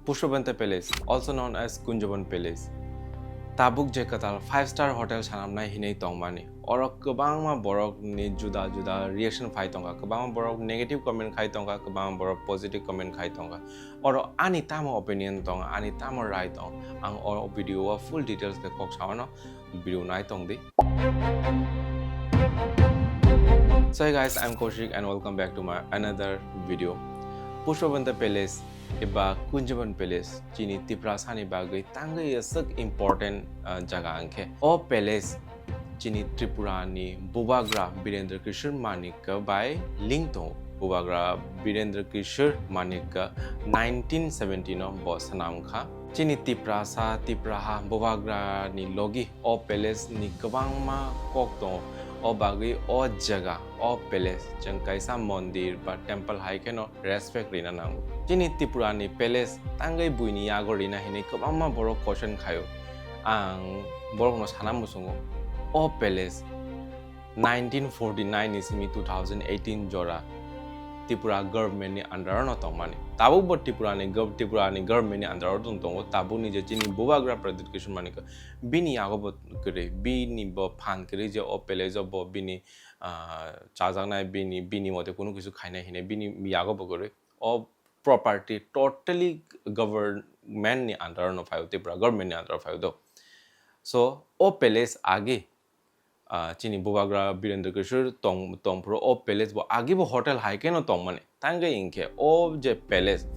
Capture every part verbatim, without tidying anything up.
Pushpabanta Palace, also known as Kunjabon Palace. Tabuk je kwtal five star hotel sanamnai hinwi tongmani. Oro kwbangma borokni juda juda reaction phai tongkha, kwbangma borok negative comment khai tongkha, kwbangma borok positive comment khai tongkha. Oro ani tamo opinion tong, ani tamo rai tong, ang o video o full details khe kok sao no, video nai tong di. So hey guys, I'm Kaushik and welcome back to my another video. Pushpabanta Palace eba Kunjabon Palace chini Tiprasani bagwi tangwi aswk important, ah, jaga hwnkhe. O palace chini Tripura ni Bubagra Birendra Kishore Manikya bai link tongo. Bubagra Birendra Kishore Manikya nineteen seventy no bo swnam kha. Chini Tiprasa, Tipraha, Bubagra ni logi o palace ni kwbangma kok tongo. O bagwi o jaga, o palace chwng kaisa mondir ba temple hai kheno respect rina nango. Chini Tripura ni palace tangwi buini yago rina hinwi kwbangma borok question khaio. Ang borokno sana muchungo, o palace nineteen forty-nine ni simi two thousand eighteen jora Tripura government ni under no tongmani. Tabuk bo Tripura ni gov-, Tripura ni government ni under o tong tongo. Tabuk ni je chini Bubagra Pradyut Kishore Manikya, bini yago bo kwrwi, bini bo phan kwrwi je o palace o bo bini, ah, chajaknai, bini, bini mote kunu kisu khainai hinwi bini yago bo kwrwi. O property totally government ni under no phaio, Tripura government ni under o phaio do. So o palace agi, ah, chini Bubagra Birendra Kishore tong, tongphuru o palace bo agi bo hotel hai kheno tongmani. Tangwi hinkhe o je palace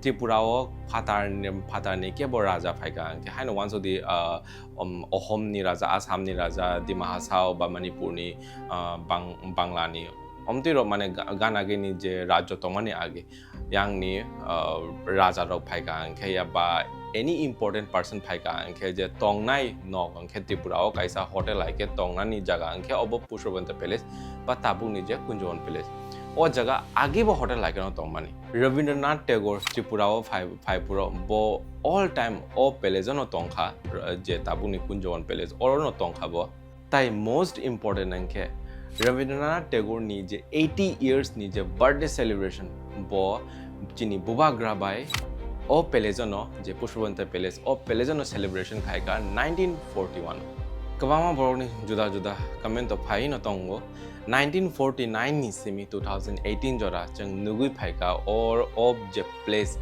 Tripura o phatar ni, phatar ni kebo raja phaikha, hinkhe haino wansukdi, ah, um, Ohom ni raja, Assam ni raja, Dima Hasao ba Manipur ni, ah, Bang-, Bangla ni. Omtwi rok mane ga-, gana gini je rajyo tongmani agi. Yang ni, ah, raja rok phaikha hwnkhe ya ba any important person phaikha hwnkhe je tongnai nok hwnkhe Tripura o kaisa hotel hai khe tongnani jaga hwnkhe obo Pushpabanta Palace ba tabuk ni je Kunjabon Palace. O jaga agi bo hotel hai kheno tongmani. Rabindranath Tagore Tripura o phai, phai phuru bo all time o palace o no tongkha, je tabuk ni Kunjabon Palace oro no tongkha bo. Tai most important hwnkhe Rabindranath Tagore ni je eighty years ni je birthday celebration bo chini Bubagra bai o palace o no je Pushpabanta Palace o palace o no celebration khaikha nineteen forty-one. Kwbangma borokni juda juda comment o phai no tongo. Nineteen forty-nine ni simi two thousand eighteen jora chwng nugwi phaikha or o je place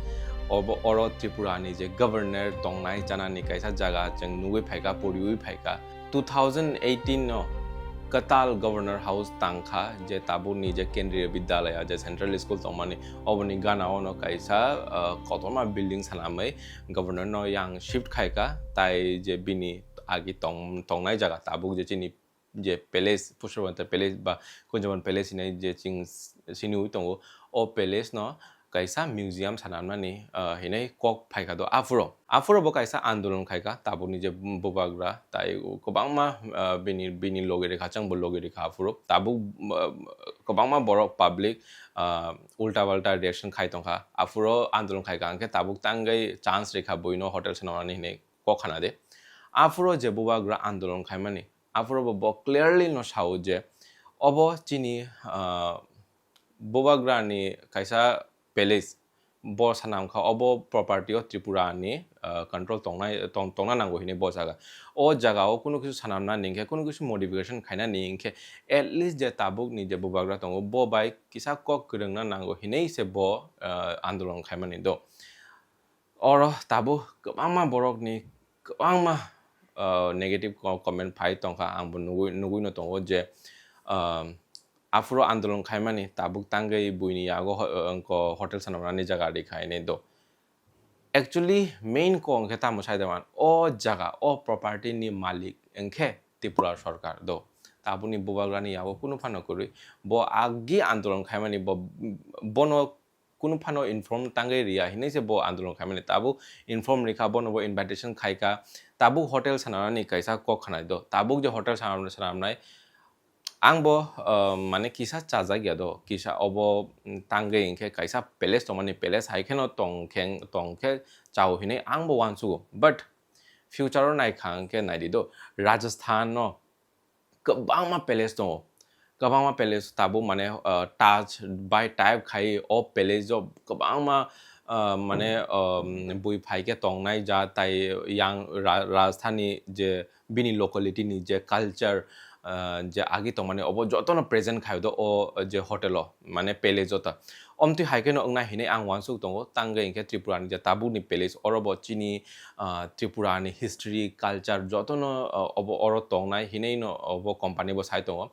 obo oro Tripura ni je governor tongnai chanani kaisa jaga chwng nugwi phaikha, poriwi phaikha. Two thousand eighteen no kwtal Governor House tangkha, je tabukni je Kendriya Vidyalaya, je Central School tongmani, oboni gana ono kaisa, ah, kotorma building sanamwi Governor no yang shift khaikha, tai je bini agi tong-, tongnai jaga tabuk je chini je palace, Pushpabanta Palace ba Kunjabon Palace hinwi je chwng s-, siniwi tongo, o palace no kaisa museum sanamnani, ah, hinwi kok phaikha do aphuru. Aphuru bo kaisa andolon khaikha, tabukni je bubagra, tai kwbangma, ah, bini, bini logi rikha, chwngbo logi rikha aphuru. Tabuk, ah, kwbangma borok public, ah, ulta palta reaction khai tongkha. Aphuru andolon khaikha hwnkhe tabuk tangwi chance rikha buino hotel sanamani hinwi kok khana de. Aphuru je bubagra andolon khaimani, aphuru bo, bo clearly no sao je obo chini, ah, bubagra ni kaisa palace, bo sanam kha obo property o Tripura ni, ah, control tongnai, tong-, tongna nango hinwi bo jaga. O jaga o kunu kisu sanamna ni hinkhe, kunu kisu modification khaina ni hinkhe, at least je tabuk ni je bubagra tongo, bo bai kisa kok kwrwngna nango hinwi se bo, ah, andolon khaimani do. Oro tabuk kwbangma borokni kwbangma, ah, negative co-, comment phai tongkha, ang bo nugui, nugui no tongo je, ah, aphuru andolon khaimani tabuk tangwi buini yago ho-, wngkha hotel sanamnani jaga rikha hinwi do. Actually, main kok hwnkhe tamo sai da man, o jaga, o property ni malik wngkhe Tripura sorkar do. Tabukni bubagrani yago kunu phano kwrwi. Bo agi andolon khaimani, bo, bono kunu phano inform tangwi riya hinwi se bo andolon khaimani. Tabuk inform rikha, bono bo invitation khaikha. Tabuk hotel sanamnani kaisa kok khanai do. Tabuk je hotel sanam-, sanamnai, ang bo, ah, mane kisa chajak ya do. Kisa obo, mm, tangwi hinkhe kaisa palace tongmani, palace hai kheno tong khe, tong khe chao hinwi ang bo uansugo. But future o naikha hinkhe naidi do. Rajasthan no kwbangma palace tongo. Kwbangma palace tabuk mane, ah, Taj bai type khai o palace o kwbangma, ah, mane, um, bui phai khe tongnai ja tai yang ra-, Rajasthani je bini locality ni je culture, ah, je agi tongmani obo jotono present khai do o je hotel o, mane palace o ta. Omtwi hai kheno wngnai hinwi ang uansuk tongo, tangwi hinkhe Tripura ni je tabuk ni palace oro bo chini, ah, Tripura ni history, culture jotono, ah, obo oro tongnai hinwi no obo company bo sai tongo.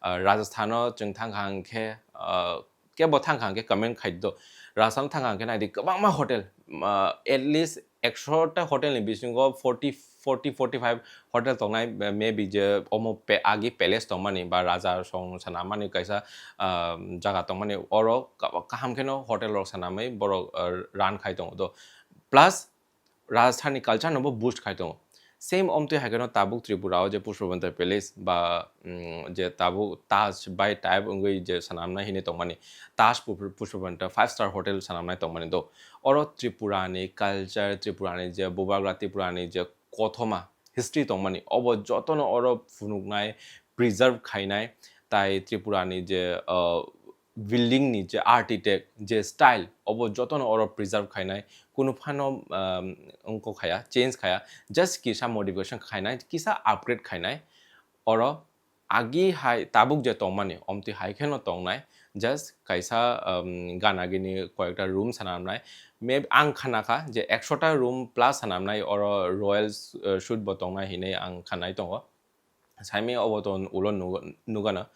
Ah, Rajasthan o chwng thang kha hinkhe, ah, kebo thang kha hinkhe comment khai do. Rajasthan thang kha hinkhe nai di kwbangma hotel, ah, at least ekso ta hotel ni bisingo forty, forty, forty-five hotel tongnai, maybe je omo pe-, agi palace tongmani ba raja song sanamani kaisa, ah, jaga tongmani oro ka-, kaham kheno hotel rok sanamwi borok, ah, run khai tongo do. Plus Rajasthani culture no bo boost khai tongo. Same omtwi hai kheno tabuk Tripura o je Pushpabanta Palace ba, mm, je tabuk Taj by type wngwi je sanamnai hinwi tongmani, Taj Pu-, Pushpabanta five star hotel sanamnai tongmani do. Oro Tripura ni culture, Tripura ni je bubagra, Tripura ni je kothoma, history tongmani, obo jotono oro phunuknai, preserve khainai, tai Tripura ni je, uh, building ni je architect, je style, obo jotono oro preserve khainai, kunu phano, um, wngkok khaya, change khaya, just kisa modification khainai, kisa upgrade khainai, oro agi hai tabuk je tongmani, omtwi hai kheno tongnai, just kaisa, um, gana gini koyekta room sanamnai, maybe ang khana kha je ekso ta room plus sanamnai, oro royal, uh, suite bo tongnai hinwi ang khanai tongo. Saimaya obo to ulo nugo-, nugana.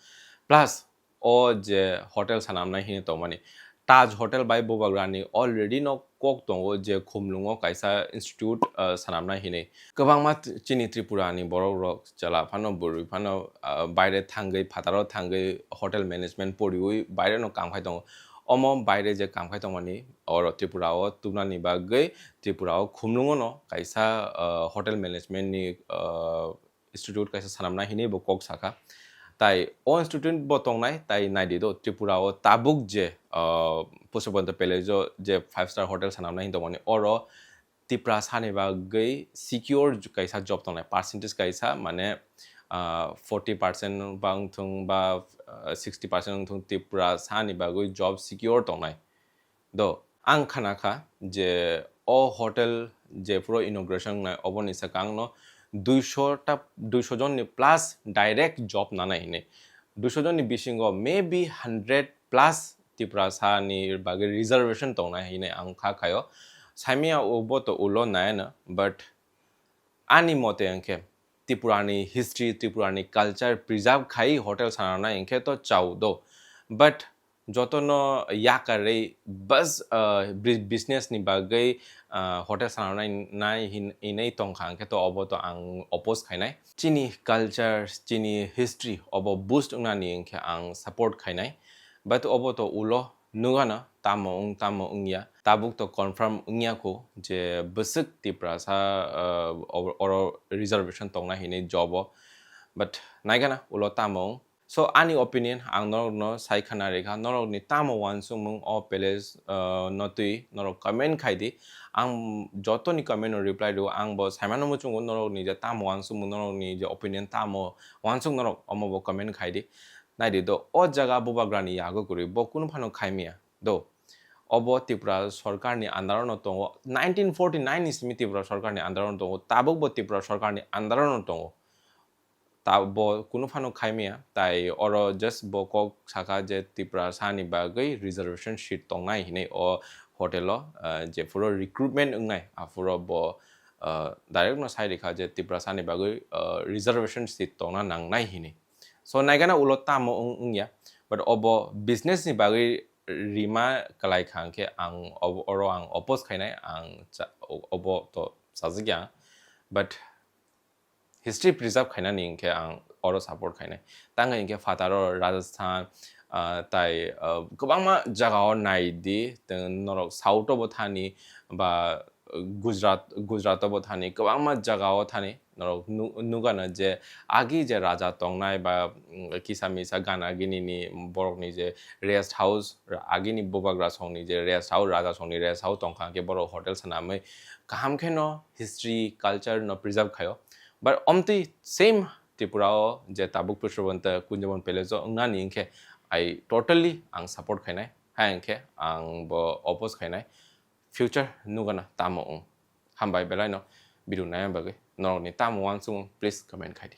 Plus, o je hotel sanamnai hini tongmani, Taj Hotel bai bubagrani already no kok tongo je Khumlungo kaisa institute, ah, sanamnai hini. Kwbangma t-, chini Tripura ni borok rok chwla phano, bwrwi phano, ah, baire thangwi, phataro thangwi hotel management poriwi baire no kam khai tongo. Omo baire je kam khai tongmani, oro Tripura o tubunani bagwi Tripura o Khumlungo no kaisa, ah, hotel management ni, ah, institute kaisa sanamnai hinwi bo kok sakha. Tai o institute bo tongnai, tai naidi do Tripura o tabuk je, ah, Pushpabanta Palace o je five star hotel sanamnai hinwi tongmani, oro Tiprasa ni bagwi secure j-, kaisa job tongnai, percentage kaisa, mane, ah, forty percent ba wngthung ba, ah, sixty percent wngthung, Tiprasa ni bagwi job secure tongnai. Do, ang khana kha je o hotel je phuru inauguration wngnai, oboni swkang no duiso ta, duiso jon ni plus direct job nanai hinwi. Duiso jon ni bisingo maybe hundred plus Tiprasa ni bagwi reservation tongnai hinwi ang kha khaio. Saimaya obo to ulo nai no, but ani mote hwnkhe Tripura ni history, Tripura ni culture preserve khai hotel sananai hwnkhe to chao do. But jotono yakarwi bas, ah, bri-, business ni bagwi, ah, hotel sananai nai hin-, hinwi tongkha hwnkhe to obo to ang oppose khainai. Chini culture, chini history obo boost wngnani hwnkhe ang support khainai. But obo to ulo nugano tamo wng tamo wngya, tabuk to confirm wngya kho je bwswk Tiprasa, ah, oro, oro reservation tongnai hinwi job o. But naigana ulo tamo wng. So, ani opinion ang norokno sai khana rikha, norokni tamo uansukmung o palace, ah, no twi norok comment khai di. Ang jotoni comment no reply rw, ang bo saimano muchungo norokni je tamo uansukmung, norokni je opinion tamo uansuk norok, omo bo comment khai di. Nai di do, o jaga bubagrani yago kwrwi bo kunu phano khai maya do. Obo Tripura sorkarni under no tongo, nineteen forty-nine ni simi Tripura sorkarni under no tongo, tabuk bo Tripura sorkarni under no tongo. Ta bo kunu phano khai maya, tai oro just bo kok sakha je Tiprasa ni bagwi reservation seat tongnai hinwi o hotel o, ah, je phuru recruitment wngnai, aphuru bo, ah, direct no sai rikha je Tiprasa ni bagwi, ah, reservation seat tongna nangnai hinwi. So, naigana ulo tamo wng-, wngya, but obo business ni bagwi rima kwlai kha hwnkhe ang ob-, oro ang oppose khainai, ang cha-, o-, obo to sajagya, but history preserve khainani hwnkhe ang oro support khainai. Tangwi hwnkhe phataro Rajasthan, ah, tai, ah, kwbangma jagao nai di, tei norok South o bo thani ba Gujarat, Gujarat o bo thani, kwbangma jagao thani norok nu-, nugano je agi je raja tongnai ba, mm, kisa misa gana gini ni borokni je rest house, agini bubagra songni je rest house, raja songni rest house tongkha, hwnkhe borok hotel sanamwi kaham kheno history, culture no preserve khaio. But omtwi same Tripura o je tabuk Pushpabanta Kunjabon Palace o wngnani hwnkhe I totally ang support khainai, hai hwnkhe ang bo oppose khainai. future nugana tamo wng. Hambai belai no video naina bagwi, norokni tamo uansukmung please comment khai di.